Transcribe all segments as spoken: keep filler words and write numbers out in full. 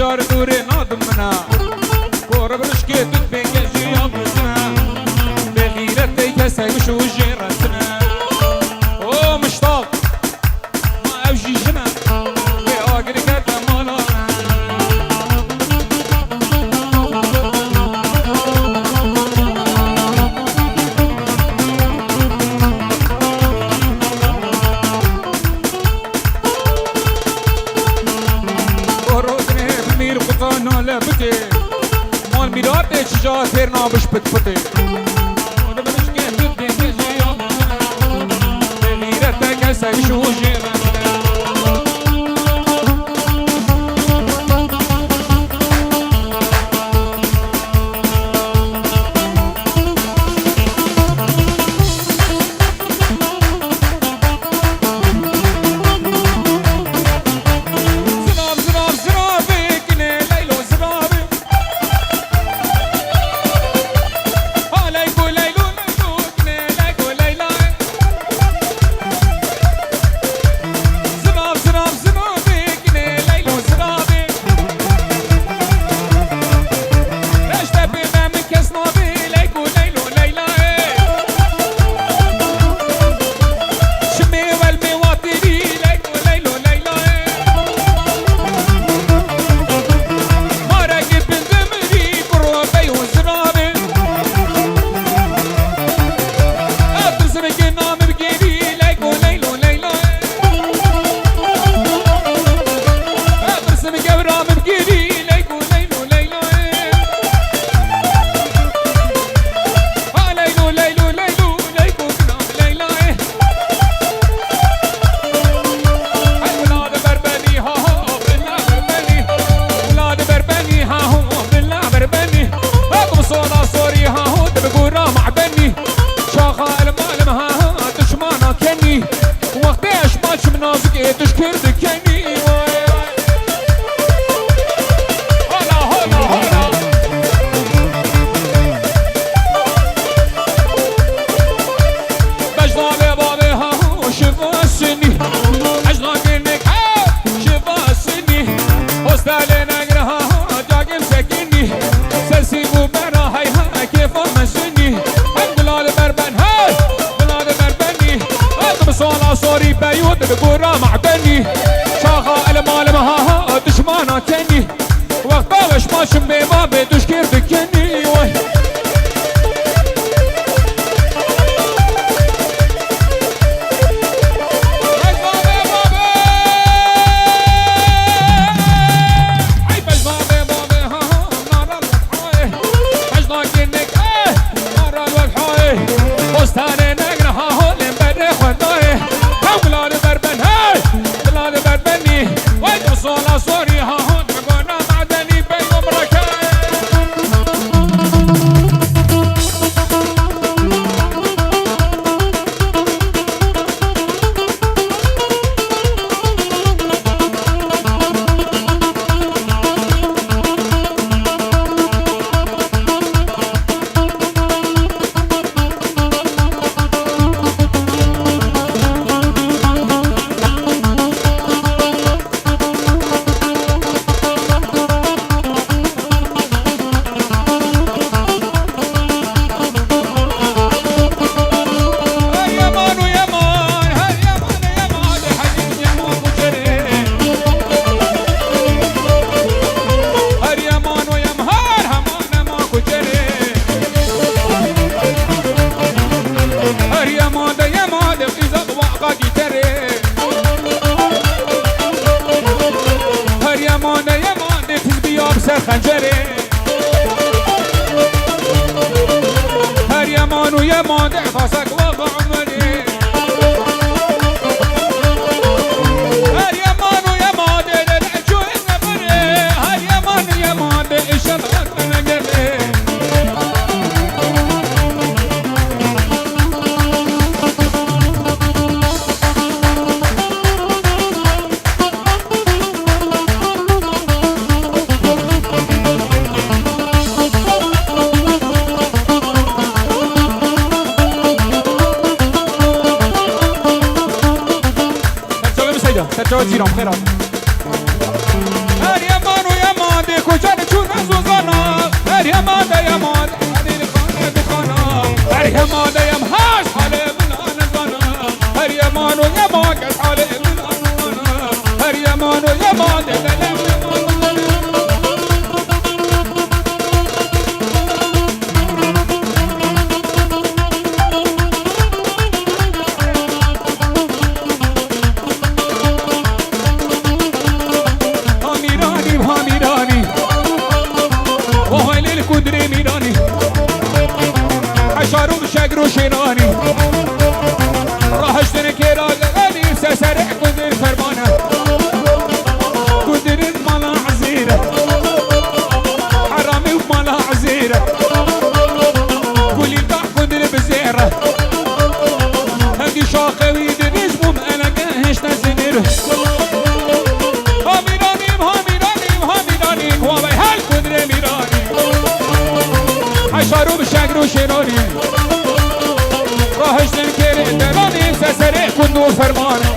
Kar dûrê nadim min e. Kor bi rişkê tu pêngejî ya bizine. Bê xîretê kesek ji û jê resine. O miştak. Ma ew jî jin e. Wê agir kete mala me. Gorodinê bi mîr quta nale bitê. Mal mîratê çija têr nabiş pit pitê. Gorodinê bişkê tu dengê jê ya. Bê xîret te kesek ji û jê re. Zirav, zirav, ziravê, kinê Leylo ziravê. Ha Leylo, Leylo, Leylo, kinê Leylo, Leyla. Zirav, zirav, ziravê, kinê Leylo ziravê. Reşte pê me min kes navê, Leylo, Leylo, Leyla. Çimê welmê watêrî, Leylo, Leylo, Leyla. Marekê bindimirî, kuro beyo ziravê. Ev birsivê namê bigêrî, Leylo, Leylo, Leyla. Ev birsivê namê bigêrî, Leylo, Leylo, Leyla. Ha Leylo, Leylo, Leylo, Leylo, Leyla. Hey, wila de berbenî, ha, ha, wila berbenî. Wila de berbenî, ha, ha, wila berbenî. Ha, tu sola sorî, ha, ha, tu bi gora mabenî. Çaxa elma, elma, ha, ha, dişmana kenî. Wextê eşma çim nazik ê diş kir dikenî. Vay, vay. Hola, hola, hola. Bejna lê bavê ha şiva sinî. Ejna gênek ha şiva sinî. Hostelê negra ha cagim sekinî. Sesî bû bera hey ha kêfa me sinî. Hem gula li ber ben hey. Gula li ber benî. Hey tu bi sola sorî beyû tu bi gora mabenî. Çaxa elma elma ha ha dişmana kenî. Wexta weş maşin bê ma bê duşkêr dikenî, way. Bejna bê babê. Ay bejna bê babê, ha, ha, nara lotay. Bejna kinik, eh, nara lotay. Bostanê negre, ha, holên berê xwe dayê. Hew gula li ber ben, hey, gula li ber benî. Way tu sola sorî, ha, ha, Gona madenî bey umre ke. Her yemane yemane tizbiya bi ser xencerê. Her yeman û yeman de xasek waxa umerê. Her yeman û yeman de lele çû neberê. Her yeman û yeman de işe negerê. Serçavê min seyda, serçava cîran, xêr hat. Her yeman û yeman Koçan çû nezozana, her yema de yema de, her yema de yem haş hale min anezana, her yema no yema kes hale min anezana, her yema no yema de de yem yema. Hamîranî, hamîranî. Ohaylê li kundrê mîranî. Heşar û şegr û şênanî. Rahiştin kêra leganî seserê kundin fermane. Kundin mala ezîre. Heramî û mala ezîre. Kulî Kundin bi zêre. Hevdî şaxewî diniz bûm eleke hişte zinir. Hamîranîm, hamîranîm, hamîranîm, wavey hel kundrê mîranî. Heşar û bi şegr û şênanî. Rahiştin kêrê deranî, seserê kund û fermanî.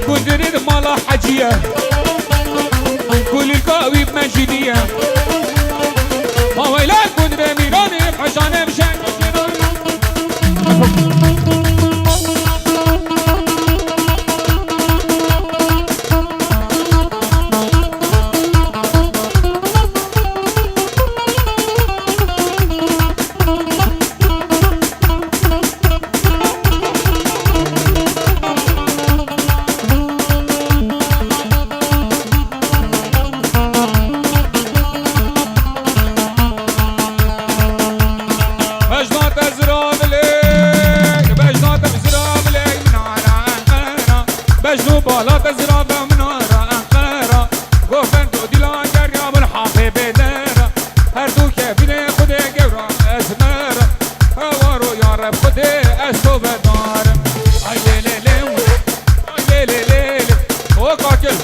Gundirê di mala hecî ye. Kulîlka wî bi me jî diye. Ma weyla gundirê mîranê, heşanê bi şeng. Bejna te ziravilê, bejna te ziravilê, min ara Enqera. Bejno bala te zirave min ara Enqera. Govend û dîlan geriya min hafê bêdera. Her du kevînê Xwedê gewra ez me re. Hewaro ya Reb Xwedê ez to vedarim. Ay lê lê lê, ay lê lê lê lê. O kakil,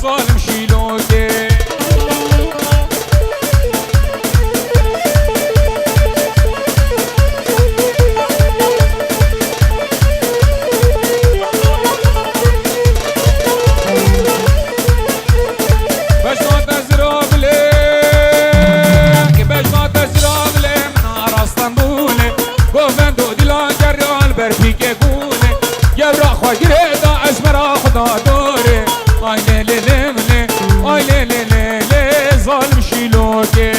zalim şîlokê. Bejna te ziravilê, bejna te ziravilê, min ara Stenbolê. Govend û dîlan geriya li ber pîkê gûnê. Gewra xwe girê da ez me ra xwe da dorê. Ay lê lê lê lê, ay lê lê lê lê, zalim şîlokê.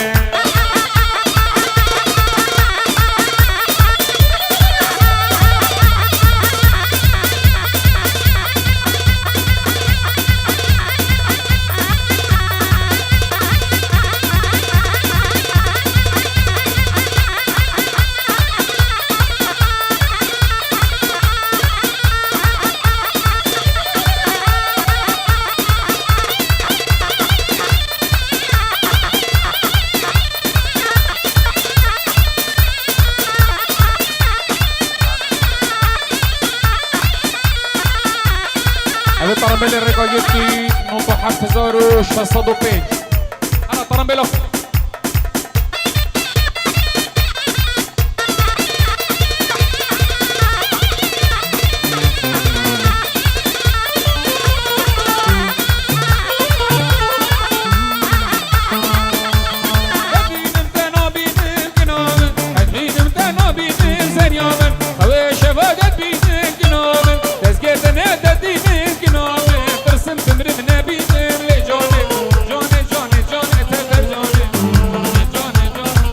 Ev ê terembêlê rêka girtî nod û heft hezar û şeş sed û pênc. Ana terembêla xwe. Dibînim te nabînim gina min, ez bînim te nabînim zerya min. Ew ê şeva de dibînim gina min, destgêr te ne te dînim gina min. Tirsim bimrim nebînim lê canê, canê, canê, canê te ber canê. Canê, canê, canê.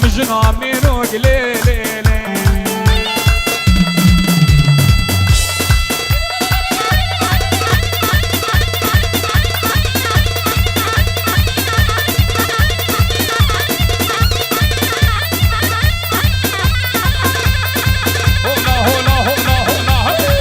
Jina mîrok lê lê lê. Hola, hola, hola, hola, hey.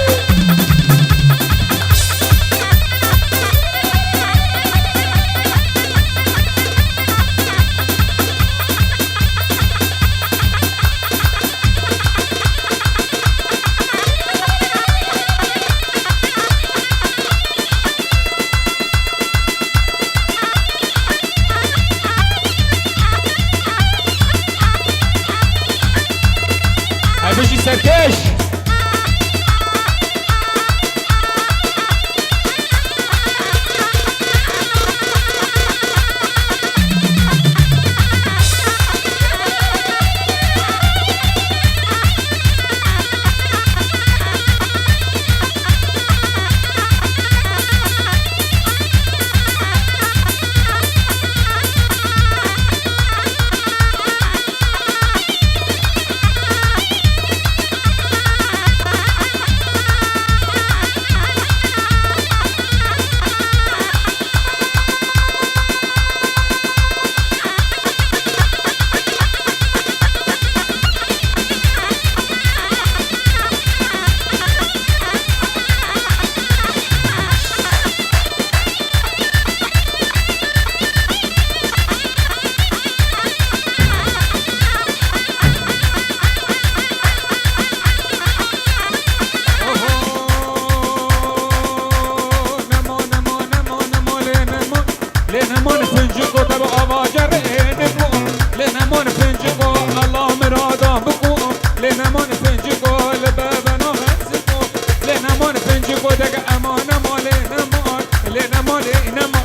Hebijî serkêş. Lê neman pinciko te bi avaca rê diko. Lê neman pinciko Allah miradan biko. Lê neman pinciko li bebena heziko. Lê neman pinciko dege eman nema lê neman. Lê neman lê neman.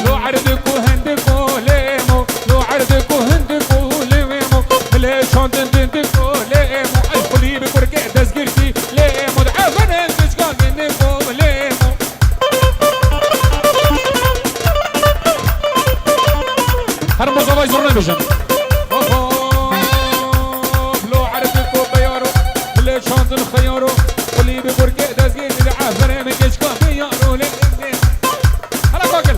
Lo erdiko hindiko lê mo, lo erdiko hindiko lê mo, lê çandin dindiko lê mo, ez xulî bi kurkê destgirtî lê mo, di evanên gişkan dindiko lê mo. Her mozavay zor nebêjin. Hop, hop, lo erdiko beyaro, lê çandin xeyaro, xulî bi kurkê destgirtî lê evanên gişkan beyaro lê. Hala kakil.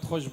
xweş bin.